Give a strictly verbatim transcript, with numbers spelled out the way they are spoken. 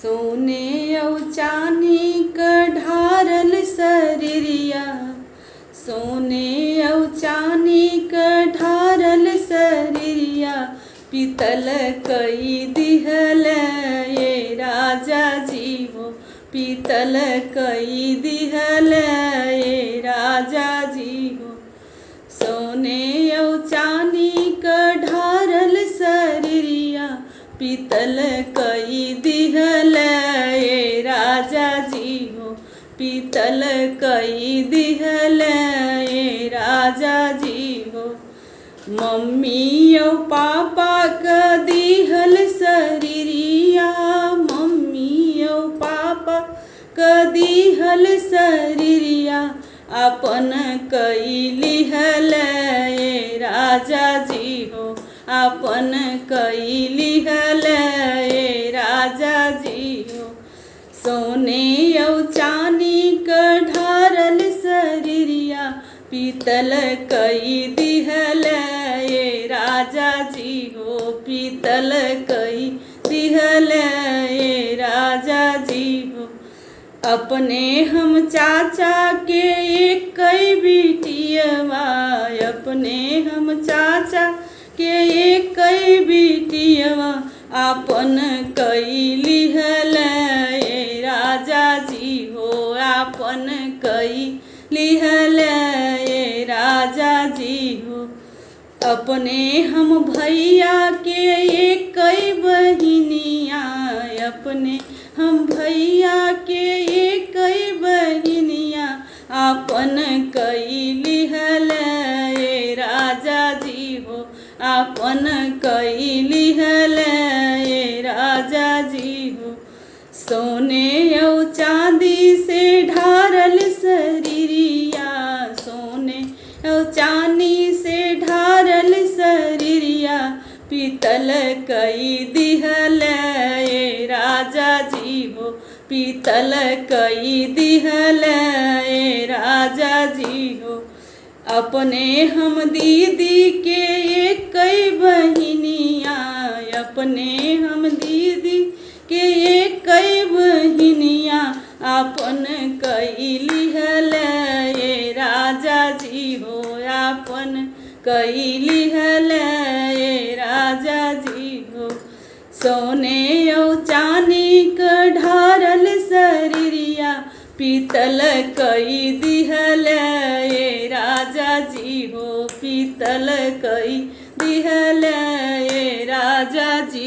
सोने अउ चानी क ढारल सरिरिया, सोने अउ चानी क ढारल सरिरिया, पीतल कई दिहल ए राजा जी हो, पीतल कई दिहल ए राजा जी हो। सोने अउ चानी क ढारल सरिरिया, पीतल कई दिहल ए राजा जी हो, पीतल कई दिहल ए राजा जी हो। मम्मी अउ पापा क दिहल सरिरिया, मम्मी अउ पापा क दिहल सरिरिया, आपन कई लिहल ए राजा जी हो, आपन कई लिहल ए राजा जी हो। सोने अउ चानी क ढारल सरिरिया, पीतल कई दिहल ए राजा जी हो, पीतल कई दिहल ए राजा जी हो। अपने हम चाचा के एक कई बिटियवा, अपने हम चाचा के एक कई बिटियवा, आपन कई लिहल ए राजा जी हो, आपन कई लिहल ए राजा जी हो। अपने हम भैया के एक कई बहिनिया, अपने हम भैया के एक कई बहिनिया, आपन कई लिहल ए राजा जी हो, आपन कई लिहल ए राजा जी हो। सोने अउ चांदी से ढारल सरिरिया, सोने अउ चांदी से ढारल सरिरिया, पीतल कई दिहल ए राजा जी हो, पीतल कई दिहल ए राजा जी हो। अपने हम दीदी के एक कई बहिनिया, अपने हम दीदी के एक कई बहिनिया, आपन कई लिहल ए राजा जी हो, आपन कई लिहल ए राजा जी हो। सोने अउ चानी क ढारल सरिरिया, पीतल कई दिहल ए राजा जी हो, पीतल कई दिहल ए राजा जी